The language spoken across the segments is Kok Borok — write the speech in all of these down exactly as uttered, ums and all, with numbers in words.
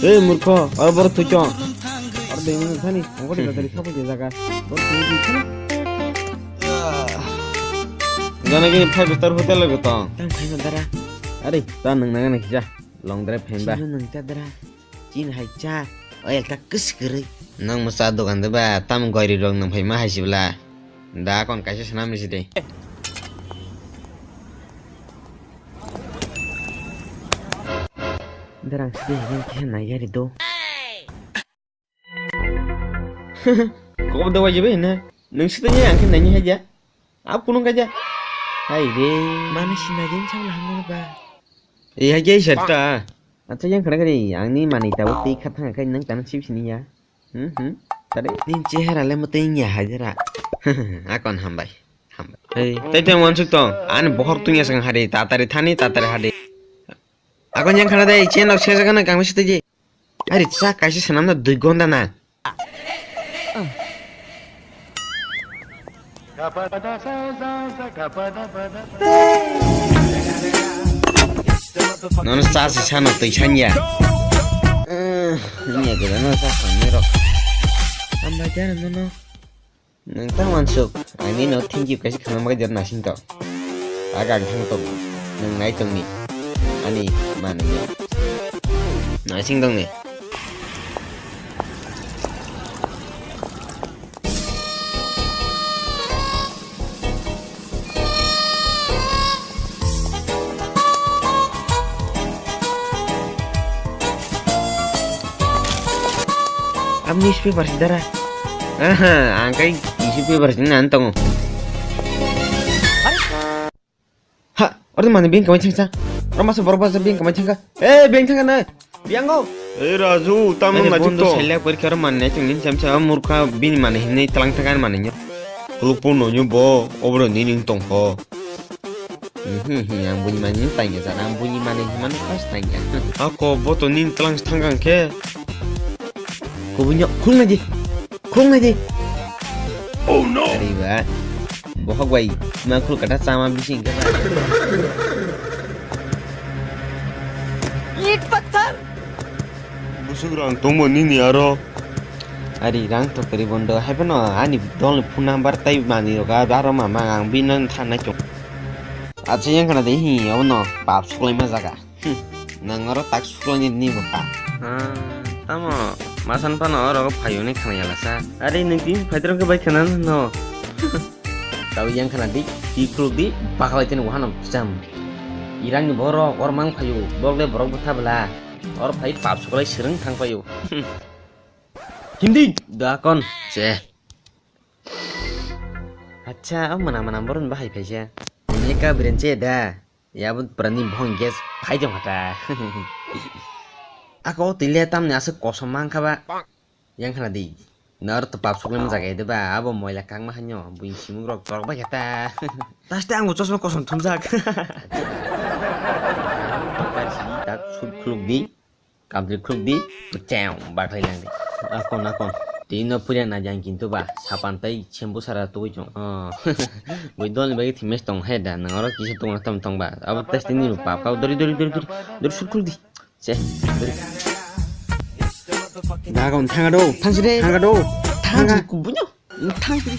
Ei murkho, oro borok thwi chong. Oro dengwi thani, ongkoti batari sabu je jaga. Borok thwi thwi thani. Jana gini five star hotel lagi tong. Tang phaima dara. Are, ta nang nang nang kisa. Long drive phaimba. Chino nang ta dara. Chin hai cha. Oil ta kwskwrwi. Nang mwsa dogan de ba, tam goiri rok nang phaima hai sibla. Da kon kaisa sanam ni sidi. Darang sidi hini kisa nai gari do. Kok da wajib hini. Nang sidi ni ang khe nai ni haja. Ap kunung kaja. Hai re. Mani sinai din chang lang ba. Eh, haja isar ta. Acha yang khana gari ang ni mani ta tei kha thang khai nang tan sip sini ya. Hmm, hmm. Tare. Nin chehara le mutui nya hajira. Akon hambai. Hambai. Hey, tai tai wansuk tong. Ani bohok tunya sang hari, tatari thani, tatari hadi. Akon yang khana dai, chen nok sesa kana kang sitaji. Ari cha kaisa sanam na dui gonda na. Nono cha si sano twi sanya. Nya gada no cha sanya rok. Amma jana nono. Nang ta wansuk, ani no thank you kaisa khana makai jar nasing to. Aga ang thang to. Nang nai tong ni. Ani manwi. Nasing tong ni. Ab newspaper si dara. Aha, ang kai tissue paper si nan tongo. Ha, orde mani beng kamai thangsa. Oro masa borok basa beng kamai thangka. Eh, beng thangka na. Biango. Eh, Raju, tam Are na bondo jikto. Selek porikha oro mani nai tongni chamsa murkha bini mani hinwi tlang thangka mani nyo. Kuluk pun no nyo bo, obro ni ning tong ho. Mhm, mhm, ang buni mani tangya jana, ang buni mani himano pas tangya. Ako bo to ning tlang thangka khe. Kubunyo, khulung naidi. Khulung naidi. Oh no. Ari ba. Bohok bai, ma khul kata chama bising khe ba. Eat patthar. Busuk rang tongmo nini aro. Ari rang to kari bondo, hai phano ani dol phone number tai mani roga, aro mama ang bino thanai chong. Acha yang khana de hi, abono pap suklai ma jaga. Hmm, nang oro tak suklai ni ni bapa. Ah, tamo, masan pano oro phayo ni khana yala sa. Ari nang tin phaidro ke bai khana no. Tau yang khana di, di khuluk di, bakhalai tini wahano jam. Irang ni borok or mang phayo, borok le borok bwtha bwla. Or phai pap suklai srwng thang phayo. Hmm. Hindi, da kon, che. Acha, o mwnam mwnam borok ni bahai phaisa. Ini ka beren che da. Yabo pura ni bohong gas phai jong hata. Ako twi le tamni aswk kosom mang kha ba. Yang khna di. Nor to pap sukle mujak ede ba, abo moila kangma hanyo, buini simung rok torok bai khe ta. Taste ang bo chosma kosom thumjak. Tak sut khuluk di. Kamtri khuluk di, pcheng, bathai lang di. Akon, akon. Tini no puria na jang kintu ba, sapan tai shampoo sara tugui chong. Oh. Bui dol ni bagwi thimes tong hai da, nang oro kisa tong tam tong ba. Abo test ni rupa, kau dori, dori, dori, dori, dori sut khuluk di. Che, dori. Dagon, thanga do, thang sire, thanga do, thanga. Kubunyo, thang sire.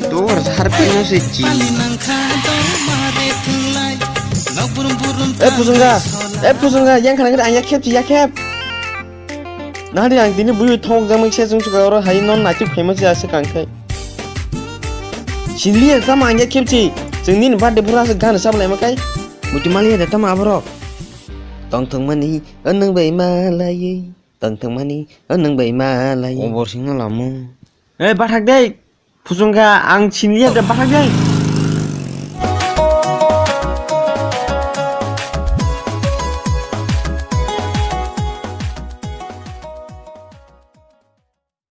Dor har phaino se chi. E Pusunga, e Pusunga, yang khana khana aya khep chi, ya khep. Nahari ang tini bui thok jamai se chung suka oro hai non nachu famous ya se kang khai. Sinli ya tama ang ya khep chi. Chwng nini birthday phuru aswk gan sab lai ma kai. Muti mali ya tama aborok. Tong thwngmani, o nwng bai ma laiwi. Tong thwngmani, o nwng bai ma laiwi. Obor singno lamo. Ei, bathak dei. Phusungkha, ang sinliya de bathak dei.